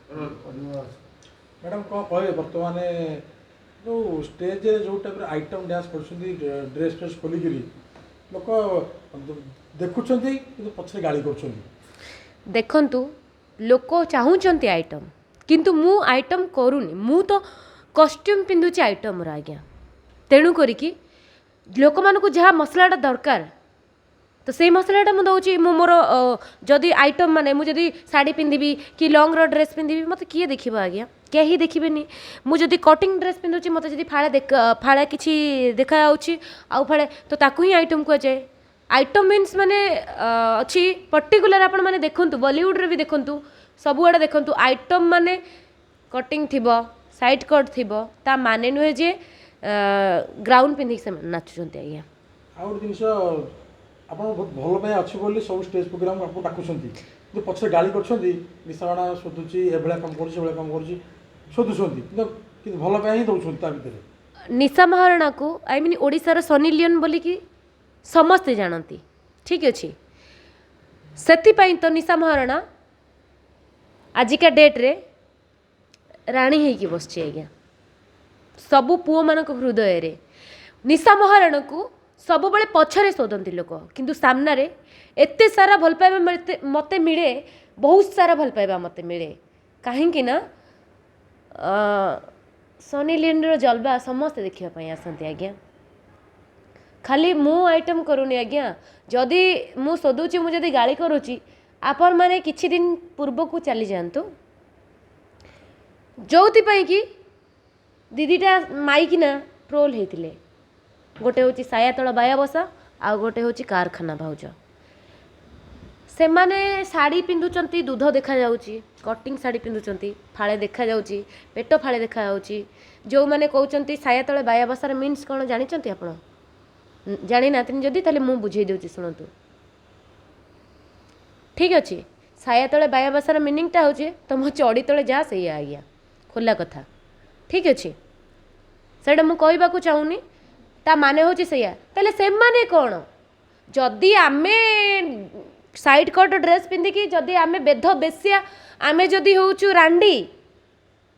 Madam, କ'ଣ କହିବେ, ବର୍ତ୍ତମାନ ଯେଉଁ ଷ୍ଟେଜ୍ରେ ଯେଉଁ ଟାଇପ୍ର ଆଇଟମ୍ ଡ୍ୟାନ୍ସ କରୁଛନ୍ତି, ଡ୍ରେସ୍ ଫ୍ରେସ୍ ଖୋଲିକିରି ଲୋକ ଦେଖୁଛନ୍ତି, କିନ୍ତୁ ପଛରେ ଗାଳି କରୁଛନ୍ତି? ଦେଖନ୍ତୁ, ଲୋକ ଚାହୁଁଛନ୍ତି ଆଇଟମ୍, କିନ୍ତୁ ମୁଁ ଆଇଟମ୍ କରୁନି। ମୁଁ ତ କଷ୍ଟ୍ୟୁମ୍ ପିନ୍ଧୁଛି ଆଇଟମ୍ର ଆଜ୍ଞା। ତେଣୁ କରିକି ଲୋକମାନଙ୍କୁ ଯାହା ମସଲାଟା ଦରକାର, ତ ସେଇ ମସଲାଟା ମୁଁ ଦେଉଛି। ମୁଁ ମୋର ଯଦି ଆଇଟମ୍, ମାନେ ମୁଁ ଯଦି ଶାଢ଼ୀ ପିନ୍ଧିବି କି ଲଙ୍ଗର ଡ୍ରେସ୍ ପିନ୍ଧିବି, ମୋତେ କିଏ ଦେଖିବ ଆଜ୍ଞା? କେହି ଦେଖିବେନି। ମୁଁ ଯଦି କଟିଂ ଡ୍ରେସ୍ ପିନ୍ଧୁଛି, ମୋତେ ଯଦି ଫାଳେ ଦେଖ, ଫାଳେ କିଛି ଦେଖାଯାଉଛି ଆଉ ଫାଳେ, ତ ତାକୁ ହିଁ ଆଇଟମ୍ କୁହାଯାଏ। ଆଇଟମ୍ ମିନ୍ସ ମାନେ ଅଛି ପର୍ଟିକୁଲାର। ଆପଣମାନେ ଦେଖନ୍ତୁ, ବଲିଉଡ଼ରେ ବି ଦେଖନ୍ତୁ, ସବୁଆଡ଼େ ଦେଖନ୍ତୁ, ଆଇଟମ୍ ମାନେ କଟିଂ ଥିବ, ସାଇଡ଼୍ କଟ୍ ଥିବ। ତା ମାନେ ନୁହେଁ ଯେ ଗାଉନ୍ ପିନ୍ଧିକି ସେମାନେ ନାଚୁଛନ୍ତି ଆଜ୍ଞା। ଆଉ ଗୋଟେ ଜିନିଷ, ଆପଣ ବହୁତ ଭଲ ପାଇବା ଅଛି ବୋଲି ସବୁ ଷ୍ଟେଜ୍ ପ୍ରୋଗ୍ରାମ୍ ଆପଣଙ୍କୁ ଡାକୁଛନ୍ତି, କିନ୍ତୁ ପଛରେ ଗାଳି କରୁଛନ୍ତି, ନିଶା ଶୋଧୁଛି, ଏଭଳିଆ କାମ କରୁଛି, ଏଭଳିଆ କାମ କରୁଛି, ଶୋଧୁଛନ୍ତି, କିନ୍ତୁ ଭଲ ପାଇବା ହିଁ ଦେଉଛନ୍ତି ତା ଭିତରେ। ନିଶା ମହାରଣାକୁ, I mean, ଓଡ଼ିଶାର ସନି ଲିଓନ୍ ବୋଲିକି ସମସ୍ତେ ଜାଣନ୍ତି, ଠିକ୍ ଅଛି? ସେଥିପାଇଁ ତ ନିଶା ମହାରଣା ଆଜିକା ଡେଟ୍ରେ ରାଣୀ ହେଇକି ବସିଛି ଆଜ୍ଞା ସବୁ ପୁଅମାନଙ୍କ ହୃଦୟରେ। ନିଶା ମହାରଣାକୁ ସବୁବେଳେ ପଛରେ ଶୋଧନ୍ତି ଲୋକ, କିନ୍ତୁ ସାମ୍ନାରେ ଏତେ ସାରା ଭଲ ପାଇବା ମୋତେ ମିଳେ, ବହୁତ ସାରା ଭଲ ପାଇବା ମୋତେ ମିଳେ। କାହିଁକି ନା ସନି ଲିଓନର ଜଲବା ସମସ୍ତେ ଦେଖିବା ପାଇଁ ଆସନ୍ତି ଆଜ୍ଞା। ଖାଲି ମୁଁ ଆଇଟମ୍ କରୁନି ଆଜ୍ଞା। ଯଦି ମୁଁ ଶୋଧୁଛି, ମୁଁ ଯଦି ଗାଳି କରୁଛି, ଆପଣମାନେ କିଛି ଦିନ ପୂର୍ବକୁ ଚାଲିଯାଆନ୍ତୁ, ଯେଉଁଥିପାଇଁ କି ଦିଦିଟା ମାଇକିନା ଟ୍ରୋଲ୍ ହେଇଥିଲେ। ଗୋଟେ ହେଉଛି ସାୟା ତଳ ବାୟା ବସା, ଆଉ ଗୋଟେ ହେଉଛି କାରଖାନା ଭାଉଜ। ସେମାନେ ଶାଢ଼ୀ ପିନ୍ଧୁଛନ୍ତି, ଦୁଧ ଦେଖାଯାଉଛି, କଟିଂ ଶାଢ଼ୀ ପିନ୍ଧୁଛନ୍ତି, ଫାଳେ ଦେଖାଯାଉଛି, ପେଟ ଫାଳେ ଦେଖାଯାଉଛି। ଯେଉଁମାନେ କହୁଛନ୍ତି ସାୟା ତଳେ ବାୟା ବସାର ମିନ୍ସ କ'ଣ ଜାଣିଛନ୍ତି ଆପଣ? ଜାଣିନାହାନ୍ତି ଯଦି, ତାହେଲେ ମୁଁ ବୁଝେଇ ଦେଉଛି, ଶୁଣନ୍ତୁ। ଠିକ୍ ଅଛି? ସାୟା ତଳେ ବାୟା ବସାର ମିନିଂଟା ହେଉଛି ତମ ଚଡ଼ି ତଳେ ଯାହା ସେଇଆ ଆଜ୍ଞା, ଖୋଲା କଥା। ଠିକ୍ ଅଛି? ସେଇଟା ମୁଁ କହିବାକୁ ଚାହୁଁନି। ତା ମାନେ ହେଉଛି ସେଇଆ। ତାହେଲେ ସେମାନେ କ'ଣ, ଯଦି ଆମେ ସାଇଡ଼୍ କଟ୍ ଡ୍ରେସ୍ ପିନ୍ଧିକି ଯଦି ଆମେ ବେଧ ବେଶ୍ୟା, ଆମେ ଯଦି ହେଉଛୁ ରାଣ୍ଡି,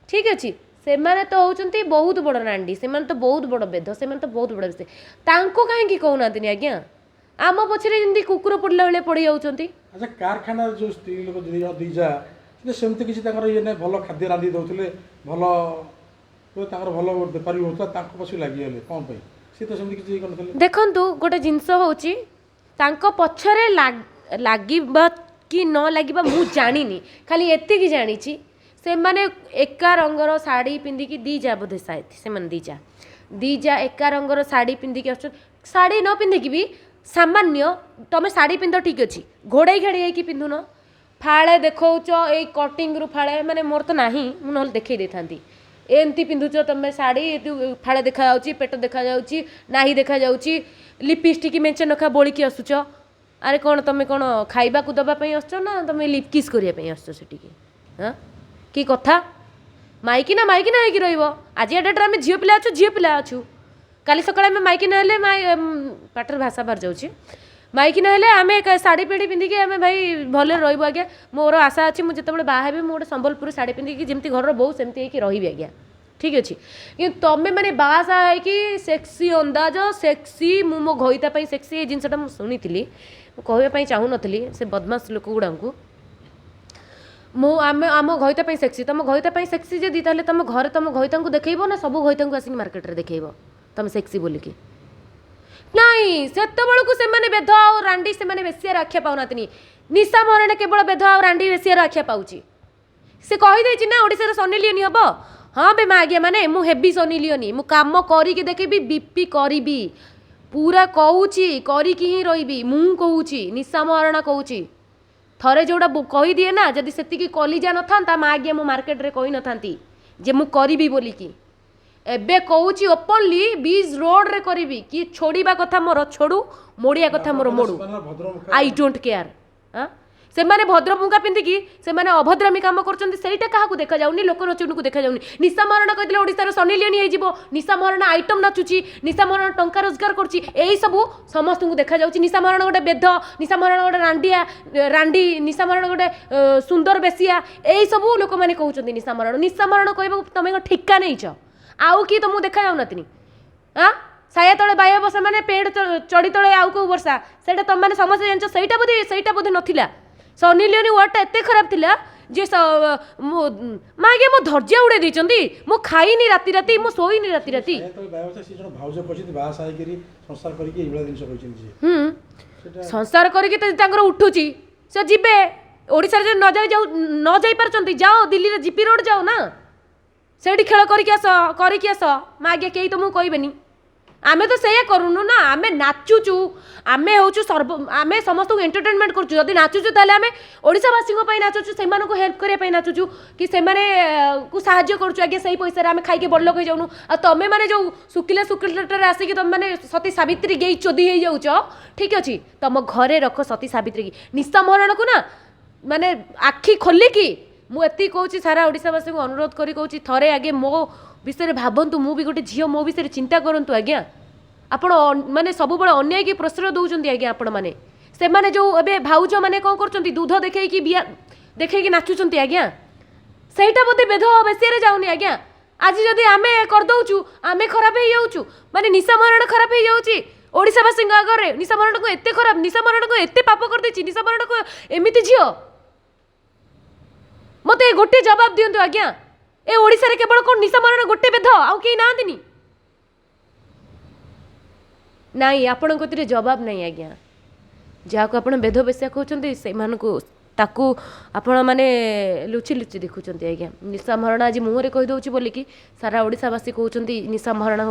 ଠିକ୍ ଅଛି, ସେମାନେ ତ ହେଉଛନ୍ତି ବହୁତ ବଡ଼ ରାଣ୍ଡି, ସେମାନେ ତ ବହୁତ ବଡ଼ ବେଧ, ସେମାନେ ତ ବହୁତ ବଡ଼ ବେଶ୍ୟା। ତାଙ୍କୁ କାହିଁକି କହୁନାହାନ୍ତିନି ଆଜ୍ଞା? ଆମ ପଛରେ ଯେମିତି କୁକୁର ପଡ଼ିଲା ଭଳିଆ ପଡ଼ି ଯାଉଛନ୍ତି। ଆଚ୍ଛା, କାରଖାନାରେ ଯେଉଁ ସ୍ତ୍ରୀ ଲୋକ ଦୁଇ ଯା, ସେ ସେମିତି କିଛି ତାଙ୍କର ଇଏ ନାହିଁ, ଭଲ ଖାଦ୍ୟ ରାନ୍ଧି ଦେଉଥିଲେ, ଭଲ ତାଙ୍କର ଭଲ ବେପାର ବି ହେଉଥିଲା, ତାଙ୍କ ପଛରେ ଲାଗିଗଲେ କ'ଣ ପାଇଁ? ସେ ତ ସେମିତି କିଛି କରିନଥିଲେ। ଦେଖନ୍ତୁ, ଗୋଟେ ଜିନିଷ ହେଉଛି, ତାଙ୍କ ପଛରେ ଲାଗିବା କି ନ ଲାଗିବା ମୁଁ ଜାଣିନି। ଖାଲି ଏତିକି ଜାଣିଛି, ସେମାନେ ଏକା ରଙ୍ଗର ଶାଢ଼ୀ ପିନ୍ଧିକି, ଦି ଯା ବୋଧେ ସାୟଦ, ସେମାନେ ଦି ଯା ଏକା ରଙ୍ଗର ଶାଢ଼ୀ ପିନ୍ଧିକି ଆସୁଛନ୍ତି। ଶାଢ଼ୀ ନ ପିନ୍ଧିକି ବି ସାମାନ୍ୟ ତମେ ଶାଢ଼ୀ ପିନ୍ଧ, ଠିକ୍ ଅଛି, ଘୋଡ଼େଇ ଘାଡ଼େଇ ହେଇକି ପିନ୍ଧୁନ। ଫାଳେ ଦେଖାଉଛ ଏଇ କଟିଂରୁ ଫାଳେ, ମାନେ ମୋର ତ ନାହିଁ, ମୁଁ ନହେଲେ ଦେଖେଇ ଦେଇଥାନ୍ତି। ଏମିତି ପିନ୍ଧୁଛ ତମେ ଶାଢ଼ୀ, ଫାଳେ ଦେଖାଯାଉଛି, ପେଟ ଦେଖାଯାଉଛି, ନାହି ଦେଖାଯାଉଛି, ଲିପିଷ୍ଟିକ୍ ମେଞ୍ଚେ ନଖା ବୋଳିକି ଆସୁଛ। ଆରେ କ'ଣ ତମେ କ'ଣ ଖାଇବାକୁ ଦେବା ପାଇଁ ଆସୁଛ ନା ତମେ ଲିପ୍ କିସ୍ କରିବା ପାଇଁ ଆସୁଛ ସେଠିକି? ହଁ, କି କଥା? ମାଇକିନା ମାଇକିନା ହେଇକି ରହିବ। ଆଜିକା ଡେଟ୍ରେ ଆମେ ଝିଅ ପିଲା ଅଛୁ, ଝିଅ ପିଲା ଅଛୁ। କାଲି ସକାଳେ ଆମେ ମାଇକିନା ହେଲେ, ପାଟିରେ ଭାଷା ବାହାରି ଯାଉଛି, ମାଇକିନା ହେଲେ ଆମେ ଶାଢ଼ୀ ପିଢ଼ି ପିନ୍ଧିକି ଆମେ ଭାଇ ଭଲରେ ରହିବୁ ଆଜ୍ଞା। ମୋର ଆଶା ଅଛି, ମୁଁ ଯେତେବେଳେ ବାହା ହେବି, ମୁଁ ଗୋଟେ ସମ୍ବଲପୁରୀ ଶାଢ଼ୀ ପିନ୍ଧିକି ଯେମିତି ଘରର ବୋହୂ ସେମିତି ହେଇକି ରହିବି ଆଜ୍ଞା। ଠିକ୍ ଅଛି? କିନ୍ତୁ ତମେ ମାନେ ବାହା ସାହା ହେଇକି ସେକ୍ସି ଅନ୍ଦାଜ, ସେକ୍ସି, ମୁଁ ମୋ ଘଇତା ପାଇଁ ସେକ୍ସି, ଏଇ ଜିନିଷଟା ମୁଁ ଶୁଣିଥିଲି। ମୁଁ କହିବା ପାଇଁ ଚାହୁଁନଥିଲି ସେ ବଦମାସ ଲୋକ ଗୁଡ଼ାଙ୍କୁ। ମୁଁ ଆମେ ଆମ ଘଇତା ପାଇଁ ସେକ୍ସି। ତମ ଘଇତା ପାଇଁ ସେକ୍ସି ଯଦି, ତାହେଲେ ତମ ଘରେ ତମ ଘଇତାଙ୍କୁ ଦେଖେଇବ ନା ସବୁ ଘଇତାଙ୍କୁ ଆସିକି ମାର୍କେଟରେ ଦେଖେଇବ ତମେ ସେକ୍ସି ବୋଲିକି? ନାଇଁ, ସେତେବେଳକୁ ସେମାନେ ବେଧ ଆଉ ରାଣ୍ଡି, ସେମାନେ ବେଶିଆର ଆଖ୍ୟା ପାଉନାହାନ୍ତିନି। ନିଶା ମହାରଣା କେବଳ ବେଧ ଆଉ ରାଣ୍ଡି ବେଶିଆର ଆଖ୍ୟା ପାଉଛି। ସେ କହିଦେଇଛି ନା ଓଡ଼ିଶାର ସନି ଲିଓନି ହବ। ହଁ ବେ ମା ଆଜ୍ଞା, ମାନେ ମୁଁ ହେବି ସନି ଲିଓନି। ମୁଁ କାମ କରିକି ଦେଖିବି, ବିପି କରିବି, ପୁରା କହୁଛି, କରିକି ହିଁ ରହିବି। ମୁଁ କହୁଛି, ନିଶା ମହାରଣା କହୁଛି। ଥରେ ଯେଉଁଟା କହିଦିଏ ନା, ଯଦି ସେତିକି କଲିଜା ନଥାନ୍ତା ମା ଆଜ୍ଞା, ମୁଁ ମାର୍କେଟରେ କହିନଥାନ୍ତି ଯେ ମୁଁ କରିବି ବୋଲିକି। ଏବେ କହୁଛି ଓପନଲି, ବିଚ୍ ରୋଡ଼ରେ କରିବି। କି ଛୋଡ଼ିବା କଥା ମୋର ଛୋଡ଼ୁ, ମୋଡ଼ିବା କଥା ମୋର ମୋଡ଼ୁ। ସେମାନେ ଭଦ୍ରମୁଖା। I don't care. ହଁ, ସେମାନେ ଭଦ୍ରପୁଙ୍କା ପିନ୍ଧିକି ସେମାନେ ଅଭଦ୍ରାମୀ କାମ କରୁଛନ୍ତି, ସେଇଟା କାହାକୁ ଦେଖାଯାଉନି, ଲୋକଲୋଚନକୁ ଦେଖାଯାଉନି। ନିଶା ମହାରଣା କହିଥିଲେ ଓଡ଼ିଶାର ସନି ଲିଓନି ହେଇଯିବ, ନିଶା ମହାରଣା ଆଇଟମ୍ ନାଚୁଛି, ନିଶା ମହାରଣା ଟଙ୍କା ରୋଜଗାର କରୁଛି, ଏଇସବୁ ସମସ୍ତଙ୍କୁ ଦେଖାଯାଉଛି। ନିଶା ମହାରଣା ଗୋଟେ ବେଧ, ନିଶା ମହାରଣା ଗୋଟେ ରାଣ୍ଡିଆ ରାଣ୍ଡି, ନିଶା ମହାରଣା ଗୋଟେ ସୁନ୍ଦର ବେଶିଆ, ଏଇସବୁ ଲୋକମାନେ କହୁଛନ୍ତି। ନିଶା ମହାରଣା, ନିଶା ମହାରଣା କହିବାକୁ ତମେ କ'ଣ ଠିକା ନେଇଛ? ଆଉ କିଏ ତମକୁ ଦେଖାଯାଉନତିନି? ଆଁ ସାୟା ତଳେ ବାୟା ବର୍ଷା ମାନେ ପେଡ଼ ଚଢ଼ି ତଳେ ଆଉ କେଉଁ ବର୍ଷା, ସେଇଟା ତମମାନେ ସମସ୍ତେ ଜାଣିଛ। ସେଇଟା ବୋଧେ ନଥିଲା। ସନି ଲିଓନି ୱାର୍ଡ଼ଟା ଏତେ ଖରାପ ଥିଲା ଯେ ମା ଆଜ୍ଞା ମୋ ଧୈର୍ଯ୍ୟ ଉଡ଼େଇ ଦେଇଛନ୍ତି। ମୁଁ ଖାଇନି ରାତି ରାତି, ମୁଁ ଶୋଇନି ରାତି ରାତି। ସାୟା ତଳେ ବାହା ସେ ଜଣେ ଭାଉଜ କହିଛନ୍ତି, ବାହା ସାହା ହେଇକିରି ସଂସାର କରିକି ଏଇଭଳିଆ ଜିନିଷ କହିଛନ୍ତି ସିଏ। ସେଟା ସଂସାର କରିକି ତ ତାଙ୍କର ଉଠୁଛି, ସେ ଯିବେ ଓଡ଼ିଶାରେ। ଯଦି ନ ଯାଇ ଯାଉ ନ ଯାଇପାରୁଛନ୍ତି, ଯାଅ ଦିଲ୍ଲୀରେ ଜିପି ରୋଡ଼ ଯାଅ ନା, ସେଇଠି ଖେଳ କରିକି ଆସ, କରିକି ଆସ। ମା ଆଜ୍ଞା କେହି ତମକୁ କହିବେନି। ଆମେ ତ ସେଇଆ କରୁନୁ ନା, ଆମେ ନାଚୁଛୁ, ଆମେ ହେଉଛୁ ସର୍ବ, ଆମେ ସମସ୍ତଙ୍କୁ ଏଣ୍ଟରଟେନମେଣ୍ଟ କରୁଛୁ। ଯଦି ନାଚୁଛୁ ତାହେଲେ ଆମେ ଓଡ଼ିଶାବାସୀଙ୍କ ପାଇଁ ନାଚୁଛୁ, ସେମାନଙ୍କୁ ହେଲ୍ପ କରିବା ପାଇଁ ନାଚୁଛୁ କି ସେମାନେ କୁ ସାହାଯ୍ୟ କରୁଛୁ ଆଜ୍ଞା। ସେଇ ପଇସାରେ ଆମେ ଖାଇକି ବଡ଼ଲୋକ ହେଇଯାଉନୁ। ଆଉ ତମେ ମାନେ ଯେଉଁ ଶୁଖିଲା ଶୁଖିଲାଟାରେ ଆସିକି ତମେ ମାନେ ସତୀ ସାବିତ୍ରୀ ଗେଇ ଚୋଦି ହେଇଯାଉଛ, ଠିକ୍ ଅଛି, ତମ ଘରେ ରଖ ସତୀ ସାବିତ୍ରୀ କି। ନିଶା ମହାରଣାକୁ ନା ମାନେ ଆଖି ଖୋଲିକି ମୁଁ ଏତିକି କହୁଛି, ସାରା ଓଡ଼ିଶାବାସୀଙ୍କୁ ଅନୁରୋଧ କରି କହୁଛି, ଥରେ ଆଗେ ମୋ ବିଷୟରେ ଭାବନ୍ତୁ। ମୁଁ ବି ଗୋଟେ ଝିଅ, ମୋ ବିଷୟରେ ଚିନ୍ତା କରନ୍ତୁ ଆଜ୍ଞା। ଆପଣ ମାନେ ସବୁବେଳେ ଅନ୍ୟାୟକି ପ୍ରଶ୍ରୟ ଦେଉଛନ୍ତି ଆଜ୍ଞା ଆପଣମାନେ। ସେମାନେ ଯେଉଁ ଏବେ ଭାଉଜମାନେ କ'ଣ କରୁଛନ୍ତି, ଦୁଧ ଦେଖେଇକି ବିଆ ଦେଖେଇକି ନାଚୁଛନ୍ତି ଆଜ୍ଞା, ସେଇଟା ବୋଧେ ବେଧ ବେଶିଆରେ ଯାଉନି ଆଜ୍ଞା। ଆଜି ଯଦି ଆମେ କରିଦେଉଛୁ ଆମେ ଖରାପ ହେଇଯାଉଛୁ, ମାନେ ନିଶା ମହାରଣା ଖରାପ ହେଇଯାଉଛି ଓଡ଼ିଶାବାସୀଙ୍କ ଆଗରେ। ନିଶା ମହାରଣାକୁ ଏତେ ଖରାପ, ନିଶା ମହାରଣାକୁ ଏତେ ପାପ କରିଦେଇଛି, ନିଶା ମହାରଣାକୁ ଏମିତି ଝିଅ। ମୋତେ ଗୋଟେ ଜବାବ ଦିଅନ୍ତୁ ଆଜ୍ଞା, ଏ ଓଡ଼ିଶାରେ କେବଳ କ'ଣ ନିଶା ମହାରଣା ଗୋଟେ ବେଧ, ଆଉ କେହି ନାହାନ୍ତିନି? ନାଇଁ, ଆପଣଙ୍କ କତିରେ ଜବାବ ନାହିଁ ଆଜ୍ଞା। ଯାହାକୁ ଆପଣ ବେଧ ବେଶ୍ୟା କହୁଛନ୍ତି ସେମାନଙ୍କୁ ତାକୁ ଆପଣମାନେ ଲୁଚି ଲୁଚି ଦେଖୁଛନ୍ତି ଆଜ୍ଞା। ନିଶା ମହାରଣା ଆଜି ମୁହଁରେ କହିଦେଉଛି ବୋଲିକି ସାରା ଓଡ଼ିଶାବାସୀ କହୁଛନ୍ତି ନିଶା ମହାରଣା।